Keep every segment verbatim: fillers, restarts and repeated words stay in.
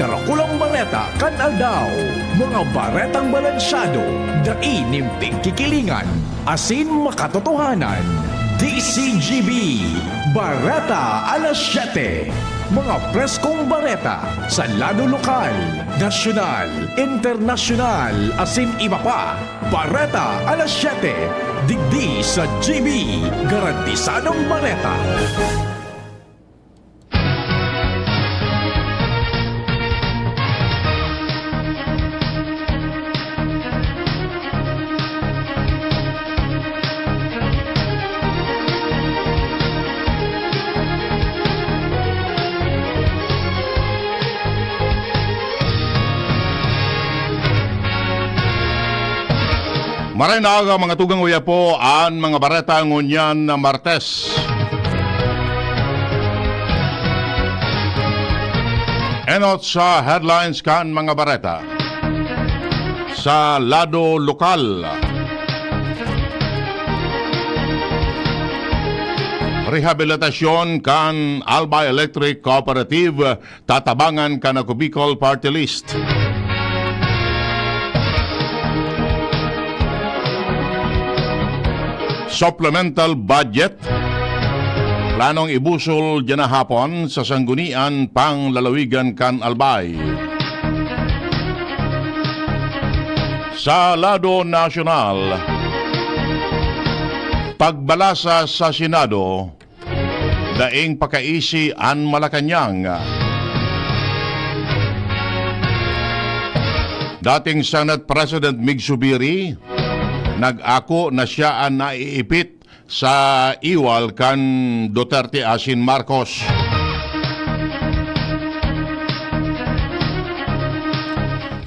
Darakulang bareta kan aldaw, mga baretang balansyado, dai nin pigkikilingan, asin makatotohanan. D C G B, Bareta alas siyete. Mga preskong bareta sa lado lokal, nasyonal, internasyonal, asin iba pa. Bareta alas siyete, digdi sa G B, garantisadong bareta. Maray na aga, mga tugang, uya po an mga bareta ngunyan na Martes. Enot sa headlines kan mga bareta. Sa lado lokal, rehabilitasyon kan Albay Electric Cooperative tatabangan kan Ako Bicol Party List. Supplemental budget, planong ibusol diyan na hapon sa Sanggunian Panglalawigan kan Albay. Sa lado nasyonal, pagbalasa sa Senado, daing pakaisi an Malacañang. Dating Senate President Mig Zubiri, nag-ako na siya an naiipit sa iwal kan Duterte asin Marcos.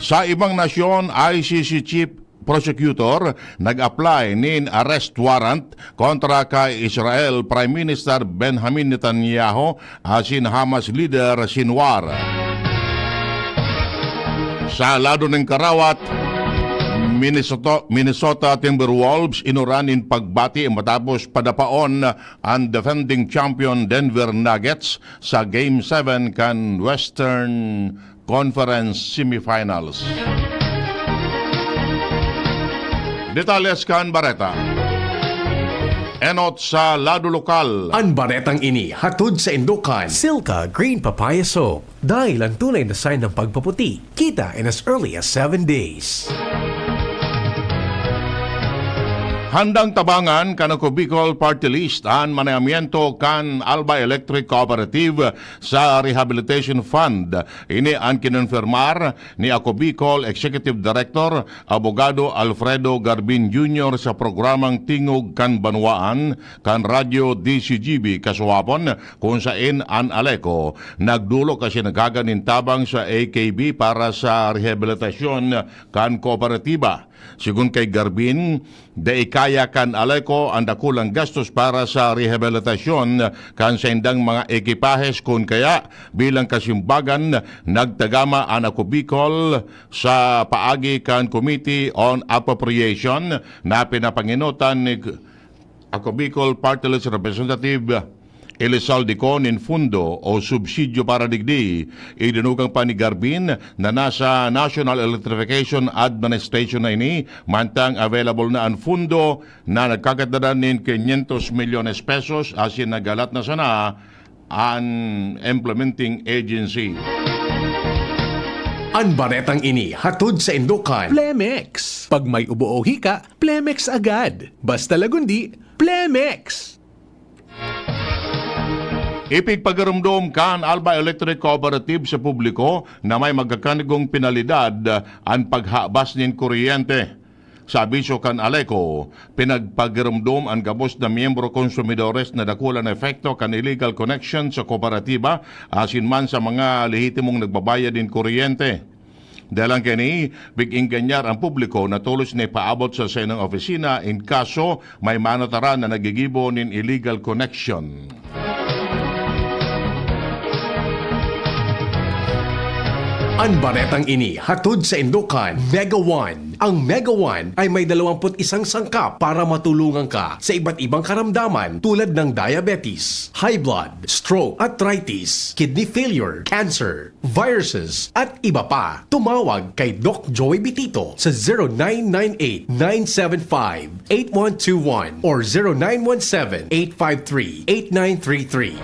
Sa ibang nasyon, I C C Chief Prosecutor nag-apply nin arrest warrant kontra kay Israel Prime Minister Benjamin Netanyahu asin Hamas leader Sinwar. Sa lado nin karawat, Minnesota, Minnesota Timberwolves inuran nin pagbati matapos padapaon an defending champion Denver Nuggets sa Game seven kan Western Conference Semifinals. Detalles kan bareta. Enot sa lado lokal. An baretang ini hatod saindo kan Silka Green Papaya Soap. Dahil ang tunay na sign ng pagpaputi, kita in as early as seven days. Handang tabangan kan Ako Bicol Party List an maneamiento kan Alba Electric Cooperative sa Rehabilitation Fund. Ini an kinonfirmar ni Ako Bicol Executive Director, Abogado Alfredo Garbin Junior sa programang Tingog kan Banwaan kan Radyo D C G B kasuwapon, kun saen an Aleco nagdolok asin naghaga nin tabang sa A K B para sa rehabilitasyon kan kooperatiba. Sigon kay Garbin, dai kaya kan Aleco an dakulang gastos para sa rehabilitasyon kan saindang mga ekipahes, kun kaya, bilang kasimbagan, nagtagama an Ako Bicol sa paagi kan Committee on Appropriation na pinapangenotan ni Ako Bicol Party List Representative Elizalde Co nin fundo o subsidyo para digdi. Idinugang pa ni Garbin na nasa National Electrification Administration na ini, mantang available na an fundo na nagkakatadan nin quinientos milyones pesos, asin naghalat na sana an implementing agency. An baretang ini hatod saindo kan Plemex. Pag may ubo o hika, Plemex agad. Basta Lagundi, Plemex! Ipigpagarumdom kan Alba Electric Cooperative sa publiko na may magkakanigong penalidad an paghabas nin kuryente. Sa abiso kan Aleco, pinagpagiromdom an gabos na miyembro konsumidores na dakula na epekto kan illegal connection sa kooperatiba asin man sa mga lehitimong nagbabayad nin kuryente. Dalang kaini, pig-enganar an publiko na tolos na ipaabot sa saindang opisina in kaso may manataran na naggigibo nin illegal connection. An baretang ini hatod saindo kan Mega One. Ang Mega One ay may dalawampu't isang sangkap para matulungan ka sa iba't ibang karamdaman tulad ng diabetes, high blood, stroke, arthritis, kidney failure, cancer, viruses, at iba pa. Tumawag kay Doc Joey Bitito sa zero nine nine eight, nine seven five, eight one two one or zero nine one seven, eight five three, eight nine three three.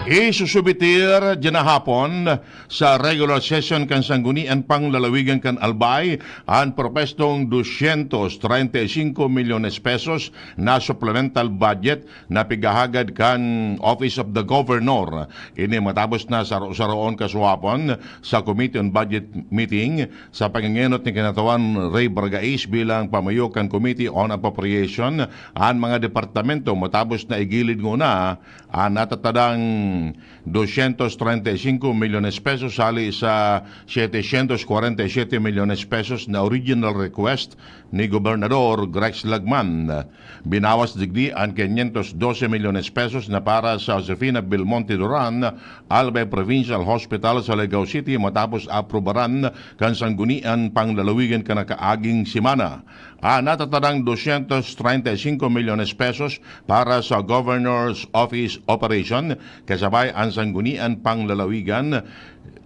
Isusubitir dyan na hapon sa regular session kan Sanggunian Panglalawigan kan Albay an propestong dosyentos treinta y cinco milyones pesos na supplemental budget na pigahagad kan Office of the Governor. Ini matapos na saro-saroon kasuhapon sa Committee on Budget meeting sa pangengenot ni Kinatawan Ray Bargais bilang pamayo kan Committee on Appropriation an mga departamento matapos na igilid nguna an natatadang dosyentos treinta y cinco milyones pesos hali sa setecientos cuarenta y siete milyones pesos na original request ni Gobernador Grex Lagman. Binawas digdi an quinientos doce milyones pesos na para sa Josefina Belmonte Duran, Albay Provincial Hospital sa Ligao City matapos aprobaran kan Sanggunian Panglalawigan kan nakaaging semana. An natatadang dosyentos treinta y cinco milyones pesos para sa Governor's Office Operation, kasabay an Sanggunian Panglalawigan,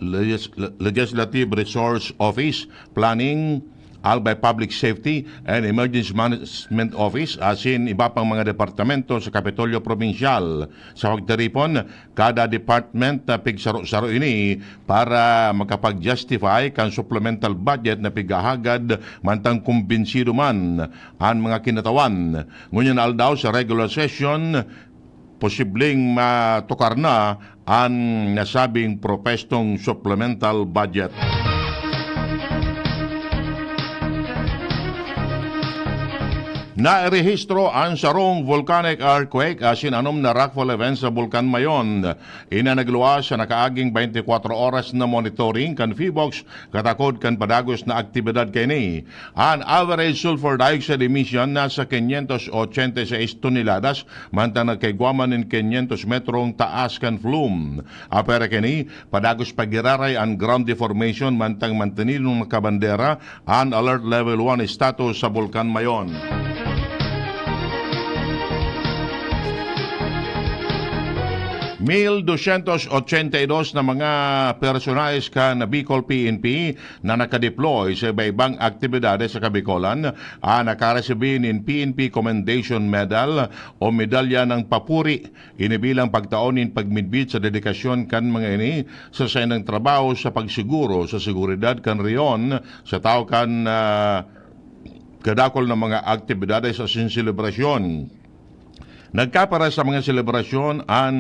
Legis-, Legislative Resource Office, Planning, Albay Public Safety and Emergency Management Office, asin iba pang mga departamento sa Kapitolyo Probinsyal. Sa pagtiripon, kada department na pigsaro-saro ini para makapag-justify kan supplemental budget na pighahagad mantang kumbinsido man an mga kinatawan. Ngunyan na aldaw sa regular session, posibleng matukar na an nasabing propestong supplemental budget. Nairehistro an sarong volcanic earthquake asin anom na rockfall events sa Bulkan Mayon. Ini nagluwas sa nakaaging twenty-four oras na monitoring kan PHIVOLCS katakod kan padagos na aktibidad kaini. An average sulfur dioxide emission nasa quinientos ochenta y seis toneladas, mantang nagkaigwa man nin quinientos metrong taas kan flume. Apwera kaini, padagos pa giraray an ground deformation mantang mantenidong nakabandera an Alert Level one status sa Bulkan Mayon. Mil dosyentos ochenta y dos na mga personahes kan Bicol P N P na nakadeploy sa iba-ibang aktibidades sa Kabicolan an nakaresibi nin P N P Commendation Medal o Medalya ng Papuri. Ini bilang pagtao nin pagmidbid sa dedikasyon kan mga ini sa saindang trabaho sa pagsiguro sa seguridad kan rehiyon sa tawo kan, ah, kadakul na mga aktibidades asin selebrasyon. Nagkapara sa mga selebrasyon an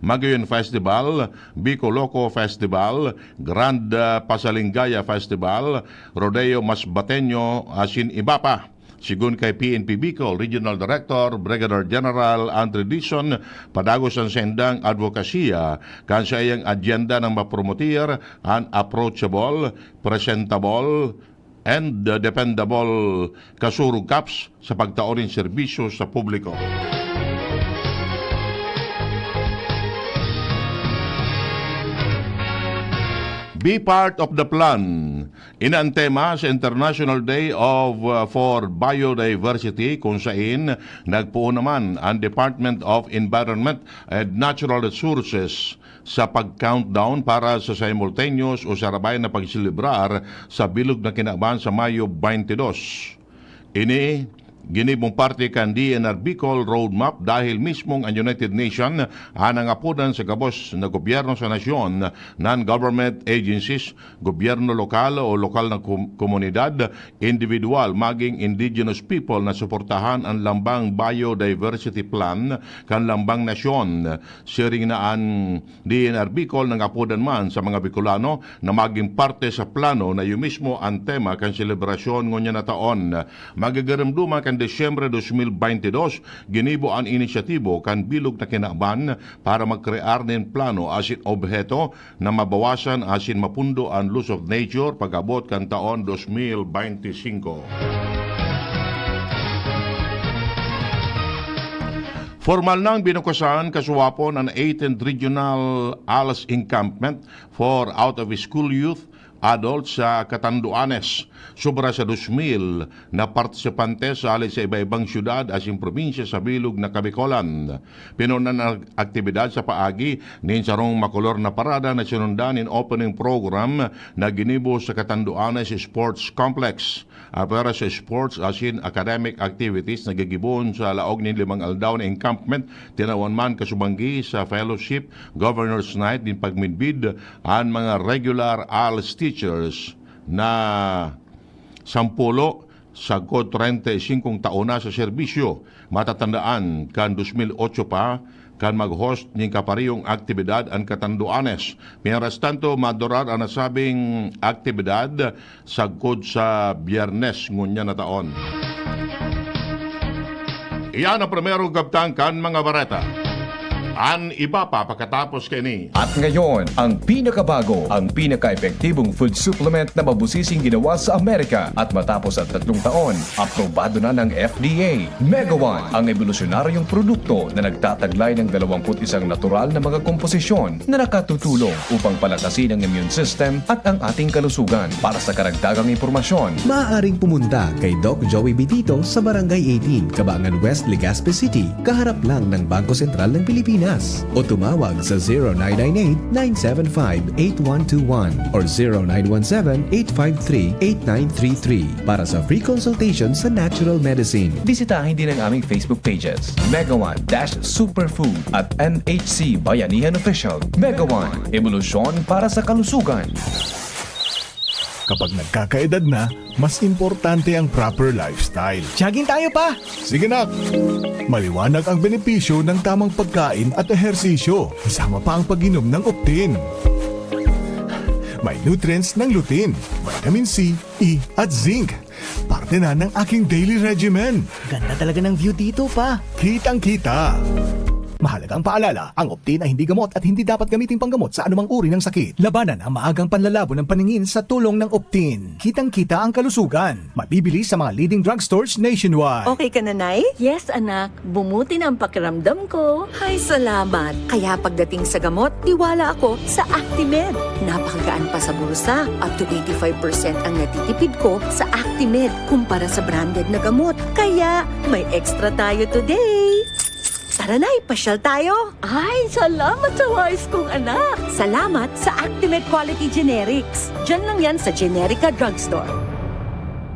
Magayon Festival, Bicoloco Festival, Grand, ah, Pasalinggaya Festival, Rodeo Masbateño, asin iba pa. Sigon kay P N P Bicol Regional Director Brigadier General Andre Dizon, padagos an saindang advokasya kan saiyang adyenda na mapromotir an approachable, presentable, and, uh, dependable Kasurog Cops sa pagtao nin serbisyo sa publiko. Be part of the plan. Ini an tema sa International Day of, uh, for Biodiversity, kung sain nagpoon naman ang Department of Environment and Natural Resources sa pag-countdown para sa simultaneous o sarabay na pagselebrar sa bilog na kinaban sa Mayo twenty-two. Ini ginibong parte kan D N R Bicol Roadmap dahil mismong an United Nation an nangapodan sa gabos na gobyerno sa nasyon, non-government agencies, gobyerno lokal o lokal na kom-, komunidad, individual, maging indigenous people na suportahan an Lambang Biodiversity Plan kan Lambang Nasyon. Siring na an D N R Bicol nangapodan man sa mga Bicolano na magin parte sa plano na iyo mismo an tema kan selebrasyon ngunyan na taon. Magagaramduman kan Disyembre dos mil baynte dos, ginibo an inisyatibo kan bilog na kinaban para magkrear nin plano asin obheto na mabawasan asin mapundo an loss of nature pag-abot kan taon dos mil baynte singko. Formal nang binukasan kasuwapon an eighteenth Regional ALS Encampment for Out-of-School Youth adults sa Catanduanes. Sobra sa dos mil na partisipantes hale sa iba-ibang syudad asin probinsya sa bilog na Kabicolan. Pinuna an aktibidad sa paagi nin sarong makolor na parada na sinundan nin opening program na ginibo sa Catanduanes Sports Complex. Apwera sa sports asin academic activities na gigibohon sa laog nin limang aldaw na encampment, tinawan man kasubanggi sa fellowship, governor's night, nin pagmidbid an mga regular ALS teachers na sampulo sagkod treinta y cinco taon na sa serbisyo. Matatandaan, kan dos mil otso pa, kan mag-host nin kaparehong aktibidad an Catanduanes. Mientras tanto, madurar an nasabing aktibidad sagkod sa Biyernes ngunyan na taon. Iyan ang primerong kabtang kan mga bareta. An iba pa pakatapos kaini. At ngayon, ang pinakabago, ang pinaka-epektibong food supplement na mabusising ginawa sa Amerika. At matapos ang tatlong taon, aprobado na ng F D A. Mega One, ang ebolusyonaryong produkto na nagtataglay ng dalawampu't isang natural na mga komposisyon na nakatutulong upang palakasin ang immune system at ang ating kalusugan. Para sa karagdagang impormasyon, maaaring pumunta kay Doc Joey Bitito sa Barangay eighteen, Cabangan West, Legazpi City, kaharap lang ng Bangko Sentral ng Pilipinas. O tumawag sa zero nine nine eight, nine seven five, eight one two one or zero nine one seven, eight five three, eight nine three three para sa free consultation sa natural medicine. Bisitahin din ang aming Facebook pages, Mega One dash Superfood at M H C Bayanihan Official. Mega One, ebolusyon para sa kalusugan. Kapag nagkakaedad na, mas importante ang proper lifestyle. Jogging tayo, Pa! Sige, nak! Maliwanag ang benepisyo ng tamang pagkain at ehersisyo, kasama pa ang pag-inom ng Optin. May nutrients ng lutein, vitamin C, E, at zinc. Parte na ng aking daily regimen. Ganda talaga ng view dito, Pa. Kitang-kita. Mahalagang paalala, ang Optin ay hindi gamot at hindi dapat gamiting panggamot sa anumang uri ng sakit. Labanan ang maagang panlalabo ng paningin sa tulong ng Optin. Kitang-kita ang kalusugan. Mabibili sa mga leading drugstores nationwide. Okay ka na, Nay? Yes, anak. Bumuti na ang pakiramdam ko. Hay, salamat. Kaya pagdating sa gamot, tiwala ako sa Actimed. Napakagaan pa sa bulsa. Up to eighty-five percent ang natitipid ko sa Actimed kumpara sa branded na gamot. Kaya may extra tayo today. Tara na, ipasyal tayo. Ay, salamat sa wais kong anak. Salamat sa Actimed Quality Generics. Diyan lang yan sa Generica Drugstore.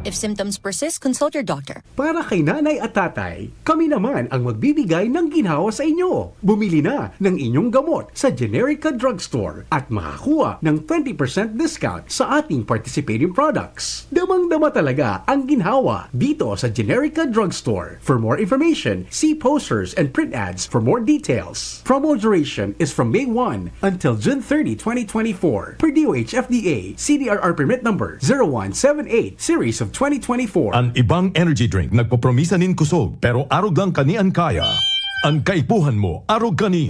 If symptoms persist, consult your doctor. Para kay nanay at tatay, kami naman ang magbibigay ng ginhawa sa inyo. Bumili na ng inyong gamot sa Generica Drugstore at makakuha ng twenty percent discount sa ating participating products. Damang-dama talaga ang ginhawa dito sa Generica Drugstore. For more information, see posters and print ads for more details. Promo duration is from May one until June thirty, twenty twenty-four, per D O H F D A, C D R R permit number zero one seven eight series of twenty twenty-four. Ang ibang energy drink nagpopromisa nin kusog, pero arog lang kani an kaya. An kaipuhan mo, arog kani.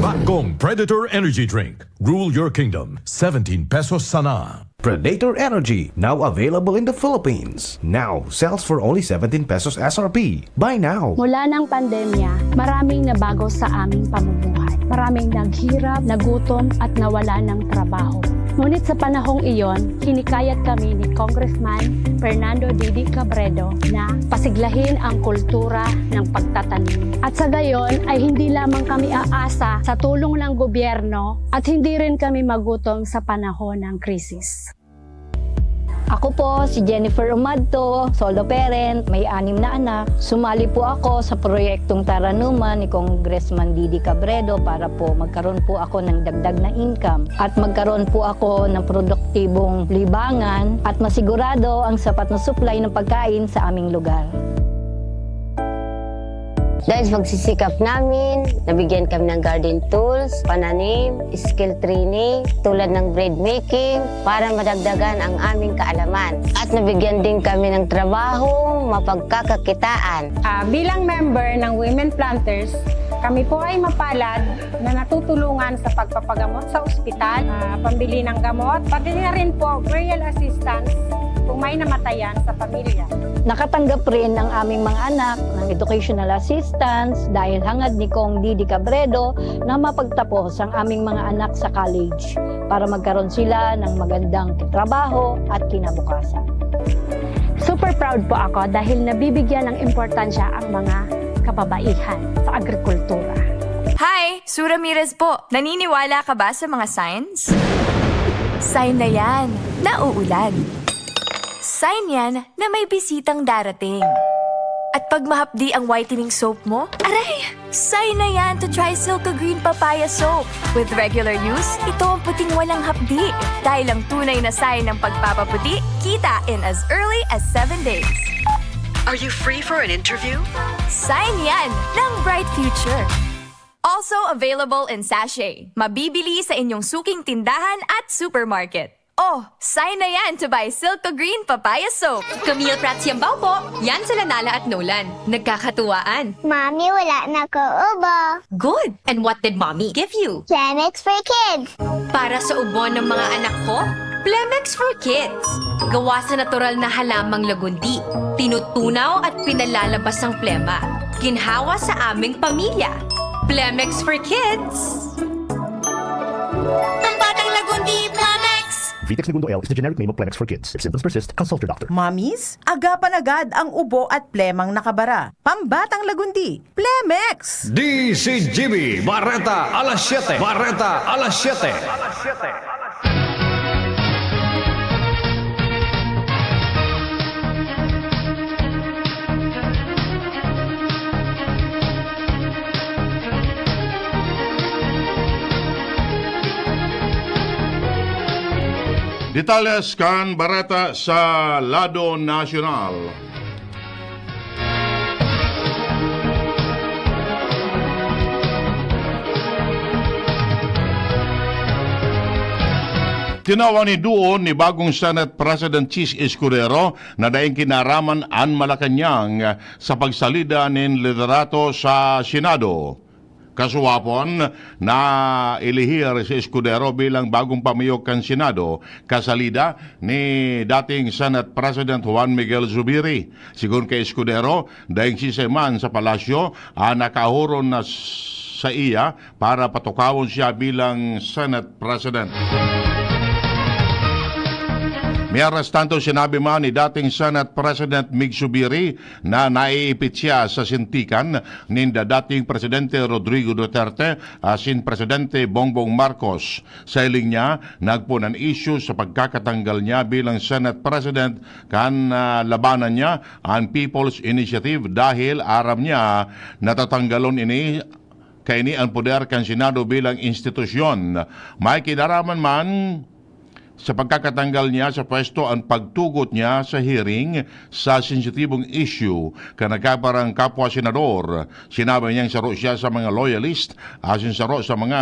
Bagong Predator Energy Drink. Rule your kingdom. Seventeen pesos sana. Predator Energy, now available in the Philippines. Now sells for only seventeen pesos S R P. Buy now. Mula ng pandemya, maraming nabago sa aming pamumuhay. Maraming naghirap, nagutom, at nawala ng trabaho. Ngunit sa panahong iyon, hinikayat kami ni Congressman Fernando Didi Cabredo na pasiglahin ang kultura ng pagtatanim. At sa gayon ay hindi lamang kami aasa sa tulong ng gobyerno at hindi rin kami magutom sa panahon ng krisis. Ako po si Jennifer Umadto, solo parent, may anim na anak. Sumali po ako sa proyektong Taranuman ni Congressman Didi Cabredo para po magkaroon po ako ng dagdag na income at magkaroon po ako ng produktibong libangan at masigurado ang sapat na supply ng pagkain sa aming lugar. Dahil sa pagsisikap namin, nabigyan kami ng garden tools, pananim, skill training, tulad ng bread making, para madagdagan ang aming kaalaman. At nabigyan din kami ng trabahong mapagkakakitaan. Ah, bilang member ng Women Planters, kami po ay mapalad na natutulungan sa pagpapagamot sa ospital, ah, pambili ng gamot, pati na rin po burial assistance kung may namatayan sa pamilya. Nakatanggap rin ang aming mga anak ng educational assistance dahil hangad ni Cong Didi Cabredo na mapagtapos ang aming mga anak sa college. para magkaroon sila ng magandang trabaho at kinabukasan. Super proud po ako dahil nabibigyan ng importansya ang mga kababaihan sa agrikultura. Hi! Sue Ramirez po. Naniniwala ka ba sa mga signs? Sign na yan na uulan. Sign yan na may bisitang darating. At pag mahapdi ang whitening soap mo, aray! Sign na yan to try Silka Green Papaya Soap. With regular use, ito ang puting walang hapdi. Dahil ang tunay na sign ng pagpapaputi, kita in as early as seven days. Are you free for an interview? Sign yan ng bright future. Also available in sachet. Mabibili sa inyong suking tindahan at supermarket. Oh, sign na yan to buy Silka Green Papaya Soap. Camille Prats Yambao po. Yan sila Nala at Nolan. Nagkakatuwaan. Mami, wala na ko ubo. Good! And what did Mommy give you? Clemex for kids. Para sa ubo ng mga anak ko, Plemex for Kids. Gawa sa natural na halamang lagundi. Tinutunaw at pinalalabas ang plema. Ginhawa sa aming pamilya. Plemex for Kids. Ang batang lagundi, Plemex! Vitex Negundo L is the generic name of Plemex for kids. If symptoms persist, consult your doctor. Mommies, agapan agad ang ubo at plemang nakabara. Pambatang lagundi, Plemex! D C G B, Bareta alas siyete. Bareta alas siyete. Detalles kan bareta sa lado nasyonal. Tinawan ni duon ni bagong Senate President Chiz Escudero na daing kinaraman an Malacañang sa pagsalida nin liderato sa Senado. Kasuwapon, nailihir si Escudero bilang bagong pamayo kan Senado, kasalida ni dating Senate President Juan Miguel Zubiri. Sigon kay Escudero, daing siisay man sa palasyo an nakahuron na saiya para patukawon siya bilang Senate President. Mientras tanto, sinabi man ni dating Senate President Mig Zubiri na naiipit siya sa sintikan ninda dating Presidente Rodrigo Duterte asin Presidente Bongbong Marcos. Sa hiling niya, nagpoon an isyu sa pagkakatanggal niya bilang Senate President kan ah, labanan niya an People's Initiative dahil aram niya na tatanggalon ini kaini an poder kan Senado bilang institusyon. May kinaraman man sa pagkakatanggal niya sa pwesto an pagtugot niya sa hearing sa sensitibong isyu kan nagkabarang kapwa senador. Sinabi niyang saro siya sa mga loyalist asin saro sa mga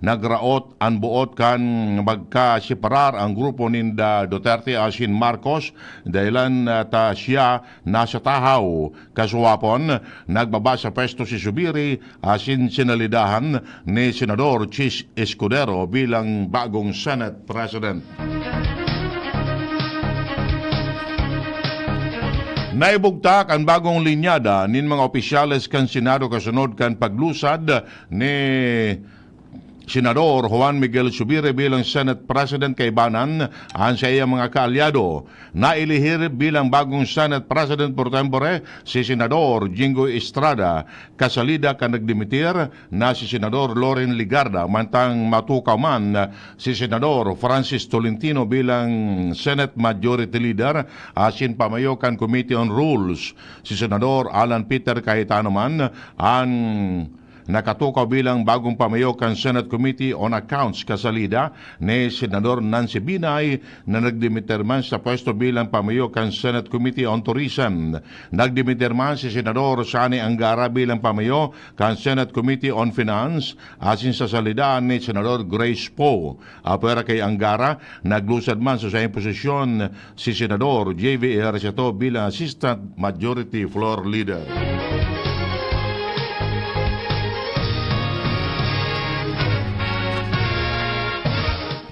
nagraot an boot kan magkaseparar ang grupo ninda Duterte asin Marcos, dahilan ta siya nasa tahaw. Kasuwapon, nagbaba sa pwesto si Zubiri asin sinalidahan ni Senador Chiz Escudero bilang bagong Senate President. Naibugtak an bagong linyada nin mga opisyales kan Senado kasunod kan paglusad ni Senador Juan Miguel Zubiri bilang Senate President kaibanan an saiyang mga kaalyado. Nailihir bilang bagong Senate President pro tempore si Senador Jinggoy Estrada, kasalida kan nagdimitir na si Senador Loren Legarda, mantang matukaw man si Senador Francis Tolentino bilang Senate Majority Leader asin pamayo kan Committee on Rules. Si Senador Alan Peter Cayetano man an nakatukaw bilang bagong pamayo kan Senate Committee on Accounts, kasalida ni Senador Nancy Binay na nagdimitir man sa pwesto bilang pamayo kan Senate Committee on Tourism. Nagdimitir man si Senador Sonny Angara bilang pamayo kan Senate Committee on Finance asin sasalidaan ni Senador Grace Poe. Apwera kay Angara, naglusad man sa saiyang posisyon si Senador J V Ejercito bilang Assistant Majority Floor Leader.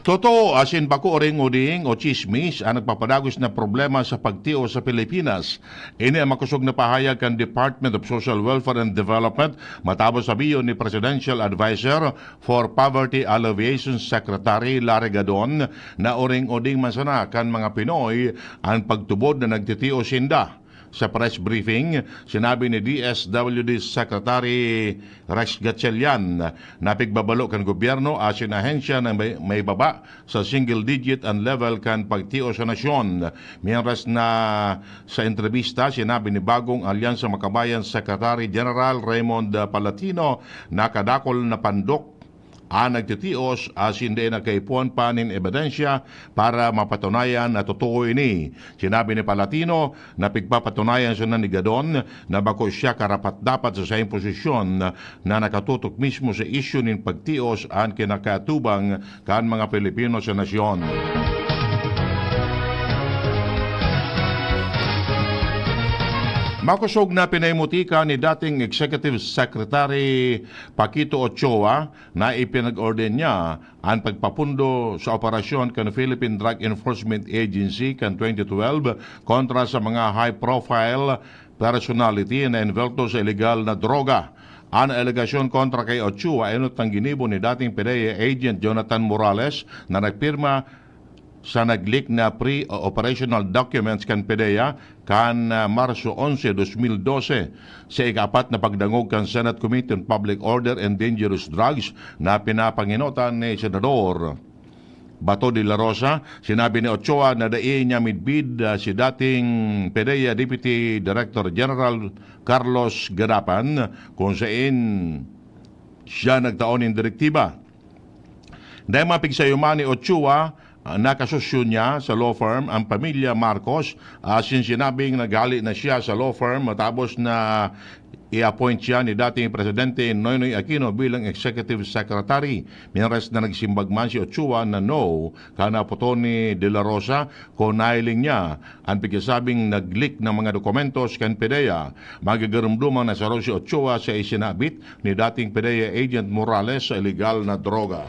Totoo asin bako ring uding o tsismis ang nagpapadagos na problema sa pagtios sa Pilipinas. Ini ang makosog na pahayag kan Department of Social Welfare and Development matapos sabihon ni Presidential Adviser for Poverty Alleviation Secretary Larry Gadon na uring-uding man sana kan mga Pinoy ang pagtubod na nagtitios sinda. Sa press briefing, sinabi ni D S W D Secretary Rex Gatchalian na pigbabalo kan gobyerno asin ahensya na may, may baba sa single digit an level kan pagtios sa nasyon. Mientras na sa entrebista, sinabi ni Bagong Alyansa Makabayan Secretary General Raymond Palatino na kadakol na pandok ang nagtitios asin dai nagkaipon pa nin ebidensya para mapatunayan na totoo ini. Sinabi ni Palatino na pigpapatunayan sana ni Gadon na bako siya karapat-dapat sa saiyang posisyon na nakatutok mismo sa isyu nin pagtios an kinakaatubang kan mga Pilipino sa nasyon. Makosog na pinaimutika ni dating Executive Secretary Paquito Ochoa na ipinag-order niya an pagpapundo sa operasyon kan Philippine Drug Enforcement Agency kan twenty twelve kontra sa mga high-profile personality na envolto sa ilegal na droga. An alegasyon kontra kay Ochoa enot ang ginibo ni dating PDEA Agent Jonathan Morales na nagpirma sa nag-leak na pre-operational documents kan PDEA kan, ah, Marso onse, dos mil dose, sa ikaapat na pagdangog kan Senate Committee on Public Order and Dangerous Drugs na pinapangenotan ni Senador Bato de la Rosa. Sinabi ni Ochoa na dai niya midbid, ah, si dating PDEA Deputy Director General Carlos Gadapan kung sain siya nagtao nin direktiba. Dai mapigsayuman ni Ochoa, ah, na kasosyo niya sa law firm ang pamilya Marcos, asin sinabing naghale na siya sa law firm matapos na i-appoint siya ni dating Presidente Noynoy Aquino bilang executive secretary. Mientras na nagsimbag man si Ochoa na no, kan naputon ni De La Rosa kung nahiling niya an pigsasabing nag-leak na mga dokumentos kan PDEA. Magagarumduman na saro si Ochoa sa isinabit ni dating PDEA Agent Morales sa ilegal na droga.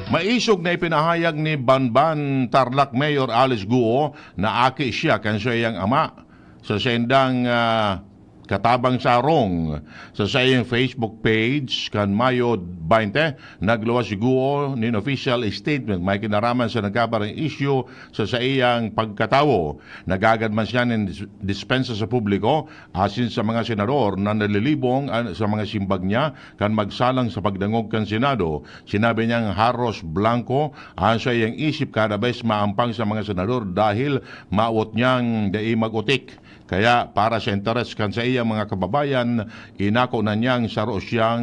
Maisog na ipinahayag ni Banban Tarlac Mayor Alice Guo na aki siya kan saiyang ama. Sa saindang, ah, katabang sa harong, sa saiyang Facebook page kan Mayo twenty, nagluwas si Guo nin official statement may kinaraman sa nagkabarang isyu sa saiyang pagkatawo. Nagagad man siya nin dis-, dispensa sa publiko asin sa mga senador na nalilibong an-, sa mga simbag niya kan magsalang sa pagdangog kan Senado. Sinabi niyang haros blanko an saiyang isip kada bes maampang sa mga senador dahil mawot niyang dai mag-utik. Kaya para sa interes kan saiyang mga kababayan, inako na niyang saro siyang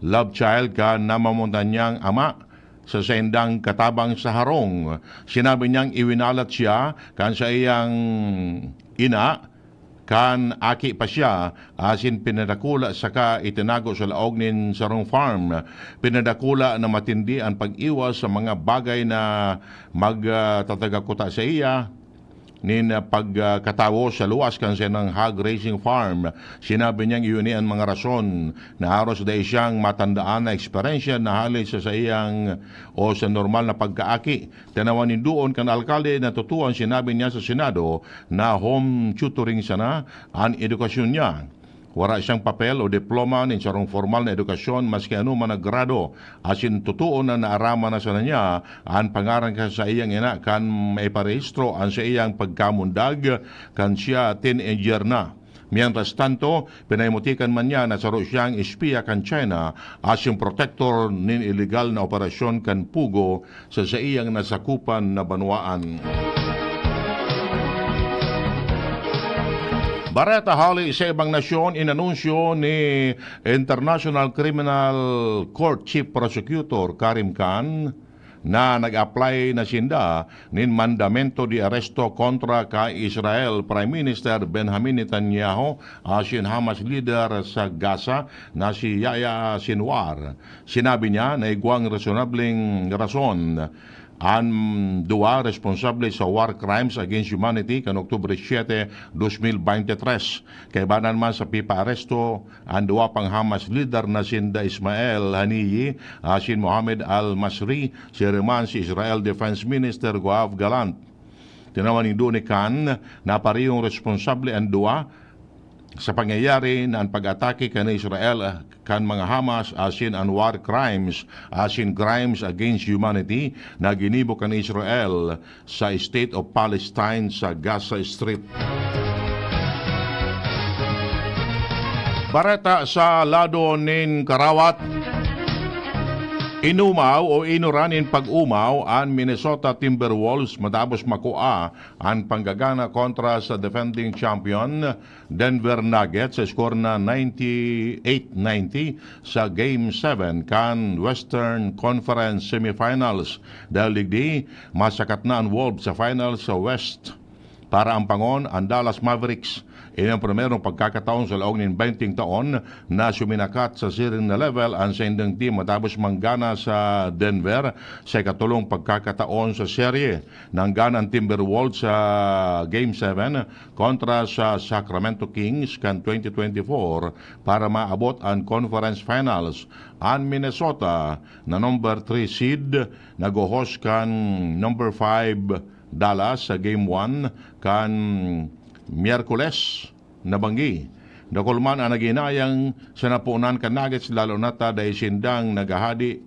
love child kan namamotan niyang ama sa saindang katabang sa harong. Sinabi niyang iwinalat siya kan saiyang ina kan aki pa siya, asin pinadakula saka itinago sa laog nin sarong farm. Pinadakula na matindi an pag-iwas sa mga bagay na mag, ah, tatagakuta saiya nin, ah, pagkatawo sa luwas kan saindang hog raising farm. Sinabi niyang iyo ni an mga rason na haros dai siyang matandaan na eksperyensya na hale sa saiyang o sa normal na pagkaaki. Tinawan nin duon kan alkalde na totoo an sinabi niya sa Senado na home tutoring sana an edukasyon niya. Wara siyang papel o diploma nin sarong formal na edukasyon maski anoman na grado, asin totoo na naaraman na sana niya an pangaran kan saiyang ina kan maiparehistro an saiyang pagkamundag kan siya teenager na. Mientras tanto, pinaimutikan man niya na saro siyang espiya kan China asin protektor nin ilegal na operasyon kan Pugo sa saiyang nasakupan na banwaan. Bareta hali sa ibang nasyon, inanunsyo ni International Criminal Court Chief Prosecutor Karim Khan na nag-apply na sinda nin mandamento de aresto kontra kay Israel Prime Minister Benjamin Netanyahu asin Hamas leader sa Gaza na si Yahya Sinwar. Sinabi niya na igwang resonableng rason an duwa responsable sa war crimes against humanity kan Oktubre siete, dos mil bente tres. Kaiba na man sa pipaaresto an duwa pang Hamas leader na sinda Ismail Haniyeh asin Mohammed al-Masri, siring man si Israel Defense Minister Yoav Gallant. Tinawan nindo ni Khan na parehong responsable an duwa sa pangyayari na an pag-atake kan Israel, ah, kan mga Hamas asin an war crimes asin crimes against humanity na ginibo kan Israel sa State of Palestine sa Gaza Strip. Bareta sa lado nin karawat. Inumaw o inura nin pag-umaw an Minnesota Timberwolves matapos makua an panggagana kontra sa defending champion Denver Nuggets sa score na ninety-eight ninety sa Game seven kan Western Conference Semifinals. Dahil digdi, masakat na an Wolves sa finals sa West. Para ampangon an Dallas Mavericks, ini an primerong pagkakataon sa laog nin benteng taon na suminakat sa siring na level an saindang team matapos manggana sa Denver sa ikatolong pagkakataon sa serye. Nanggana an Timberwolves sa Game seven kontra sa Sacramento Kings kan twenty twenty-four para maabot an Conference Finals. An Minnesota na number three seed naghohost kan number five Dallas sa Game one kan Miyerkules na banggi. Dakul man an naghinayang sa naponan kan Nuggets, lalo na ta dai sindang naghahadi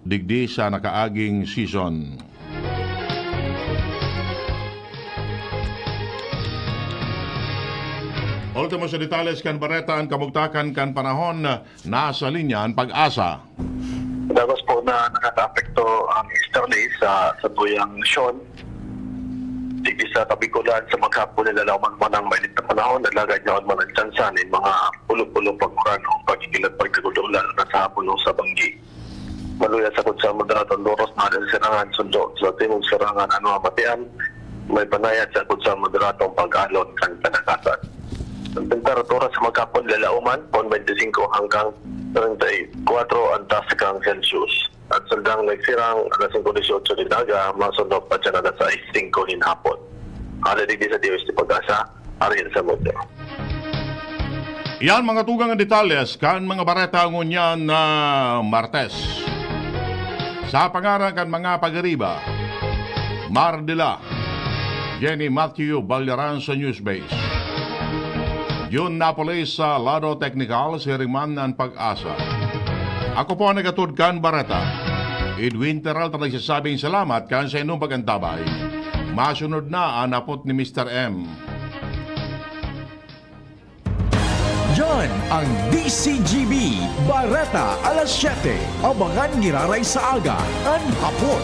digdi sa nakaaging season. Ultimo sa detalles kan bareta, an kamugtakan kan panahon, nasa linya an PAGASA. Dawas po na nakakaapekto ang easterly sa, sa tuyang nasyon. Digdi sa Kabikulan, sa maghapon, nilalaman man ang mainit na panahon, alagad yaon man ang tsansa nin mga pulo-pulo pag-uran o pagkikilat pagdagul-dagul, lalo na sa hapon o sa banggi. Maluya sa kutsa moderato ang loros na ada sa sirangan, sundo sa timog sirangan, ano ang matian, may panayat sa kutsa moderatong pag-alon kan panakasan. Ang temperatura sa maghapon, lalauman, pon twenty-five hanggang treinta y cuatro ang taas kan Celsius. At sandang nagsirang alas singko dieciocho nin aga, masundok pa dyan alas sais singko nin hapon. Ala digdi sa D O S T PAGASA, Ariel Samudio. Yan mga tugang ang detalles kan mga bareta ngunyan na Martes. Sa pangaran kan mga pagiriba, Mar Dela, Jenny Matthew Balyaran sa Newsbase. Jun Napoles sa lado teknikal, siring man an PAGASA. Ako po ang nagatod kan bareta, Edwin Peralta, nagsasabing salamat kan sa inyong pag-antabay. Masunod na an hapot ni Mister M. Yan ang D C G B Bareta alas siyete. Abangan giraray sa aga, an hapot.